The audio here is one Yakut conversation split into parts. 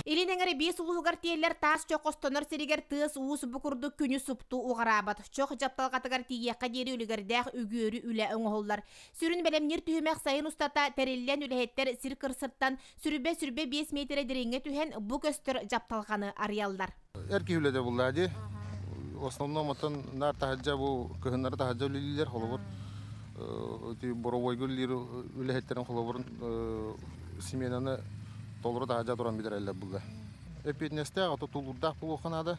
Илин эҥэр биэс улууһугар тиэллэр таас чох хостонор сиригэр тыас-уус бу курдук күнү супту уҕараабат. Чох дьапталҕатыгар тиийиэххэ диэри үлүгэрдээх үгүөрү үлэ оҥоһуллар. Сүрүн бэлэмниир түһүмэх сайын устата тэриллэн үлэһиттэр сир кырсыттан сүрбэ-сүрбэ 5 миэтэрэ дириҥҥэ түһэн бу көстөр дьапталҕаны арыйаллар. Эр киһи үлэтэ буллаа дии. В основном оттон наар таһырдьа бу кыһыннары таһырдьа үлэлииллэр холобур ити боровойга үлэлиир үлэһиттэрин холобурун сменаны толору таһырдьа туран бүтэрэллэр булла. Эппиэтинэстээх, ото тулуурдаах буолуохха наада.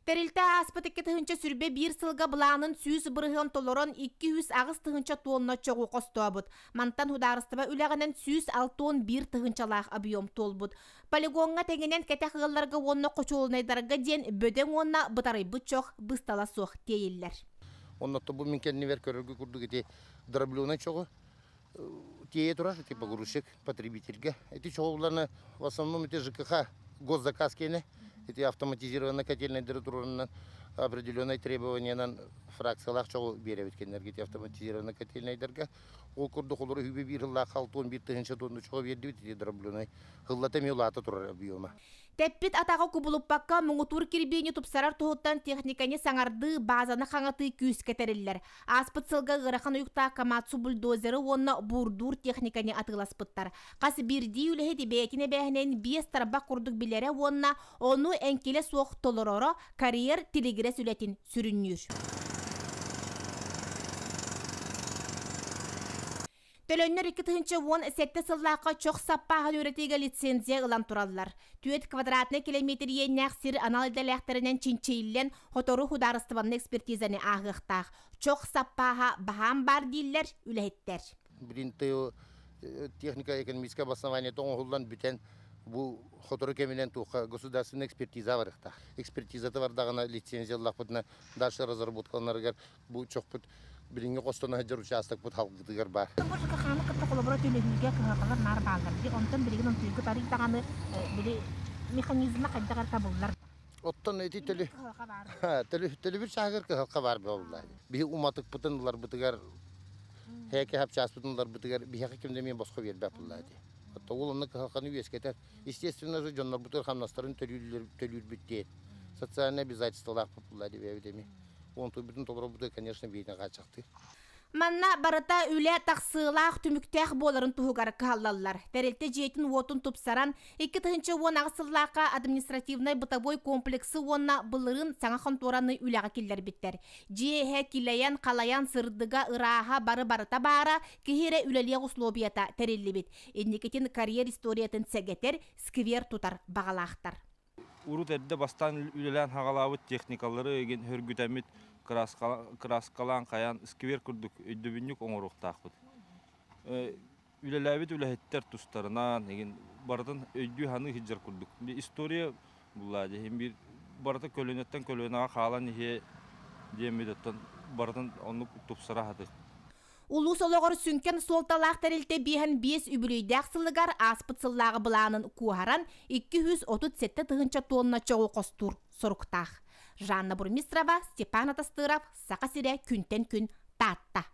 Тэрилтэ ааспыт 2021 сылга былаанын 100% толорон 208 тыһыынча тонна чоҕу хостообут. Мантан судаарыстыба үлэҕинэн 161 тыһыынчалаах объем туолбут. Полигоҥҥа тэҥинэн кэтэх ыалларга уонна хочуолунайдарга диэн бөдөҥ уонна бытарыйбыт чох быыстала суох тиэйиллэр. Онно бу мин кэннибэр көрөргө курдук ити дробленый чоҕу тиэйэ турар, типа погрузчик потребительгэ. Эти чоҕуларны в основном эти ЖКХ госзаказ киэнэ, эти автоматизированный котельныйдары турарынан определенный требованиянан фракциялаах чоҕу биэрэбит кинилэргэ ити автоматизированный котельныйдарга. Ол курдук олору үбү биир сыллаах 61 тыһыынча тонна чоҕу биэрдибит ити дробленый. Сыллата эмиэ улаата турар объема. Тэппит атаҕы кубулуппакка муҥутуур кирбиини тупсарар туһуттан техниканы саҥардыы, базаны хаҥатыы күүскэ тэриллэр. Ааспыт сылга ыарахан уйуктаах Камацу бульдозеры уонна буурдуур техниканы атыыласпыттар. Хас биирдии үлэһит бэйэтин эбээһинэн биэс тарбах курдук билэрэ уонна ону эҥкилэ суох толороро карьер тилигирэс үлэтин сүрүннүүр. Төлөннөр 2017 сыллаахха чох саппааһын үөрэтиигэ лицензия ылан тураллар. 4 квадратный километр иэннээх сир анал идэлээхтэринэн чинчийиллэн, сотору судаарыстыбаннай экспертизаны ааһыахтаах. Чох саппааһа баһаам баар дииллэр үлэһиттэр. Билин техника экономическое обоснование оҥоһуллан бүтэн бу сотору кэминэн туохха государственная экспертиза барыахтаах. Экспертизата бардаҕына лицензиялаахпытына дальше разработкаларыгар бу чохпут билиҥҥи хостоно сылдьар учаастакпыт халгытыгар баар. Бу ЖКХ-ны кытта холобура төлөһүүгэ кыһалҕалар наар бааллар дии. Онтон билигин онтуйгут арый даҕаны били механизма хайдах эрэ табыллар. Оттон ити төлү төлөбүр чааһыгар кыһалҕа баар буолла. Биһи уматыкпытын ыларбытыгар һээкэ хапчааспытын ыларбытыгар биһиэхэ ким да эмиэ босхо биэрбэт буолла ити. Оттон ол онно кыһалҕаны үөскэтэр. Естественно же дьоннорбутугар хамнастарын төлүүрбүт диэн социальное обязательстволаахпыт буолла диэбит эми. Онтуйбутун толоробутугар, конечно, биирин хааччахтыыр. Манна барыта үлэ тахсыылаах түмүктээх буоларын туһугар кыһаллаллар. Тэрилтэ дьиэтин уотун тупсаран, 2018 сыллаахха административнай бытовой комплексы уонна былырыын саҥа хонтуораны үлэҕэ киллэрбиттэр. Дьиэ иһэ килэйэн, халайан, сырдыга, ырааһа бары барыта баара, киһи эрэ үлэлиэх условията тэриллибит. Инникитин карьер историятын сэгэтэр, сквер тутар баҕалаахтар. Урут эрдэ бастаан үлэлээн хаҕалаабыт техникалары игин хөргүтэммит кырааскалаан хайаан сквер курдук өйдөбүнньүк оҥоруохтаахпыт. Үлэлээбит үлэһиттэр тустарынан игин барытын өйдүү саныы сылдьар курдук. История булла дьэ биир барыта көлүөнэттэн көлүөнэҕэ хаалан иһиэ диэммит оттон барытын оннук тупсара сатыыр. Улуус олоҕор сүҥкэн суолталаах тэрилтэ 55 үбүлүөйдээх сылыгар ааспыт сыллааҕы былаанын куоһаран 237 тыһыынча тонна чоҕу хостуур соруктаах. Жанна Бурмистрова, Степан Атастыров, Саха сирэ күнтэн күн Таатта.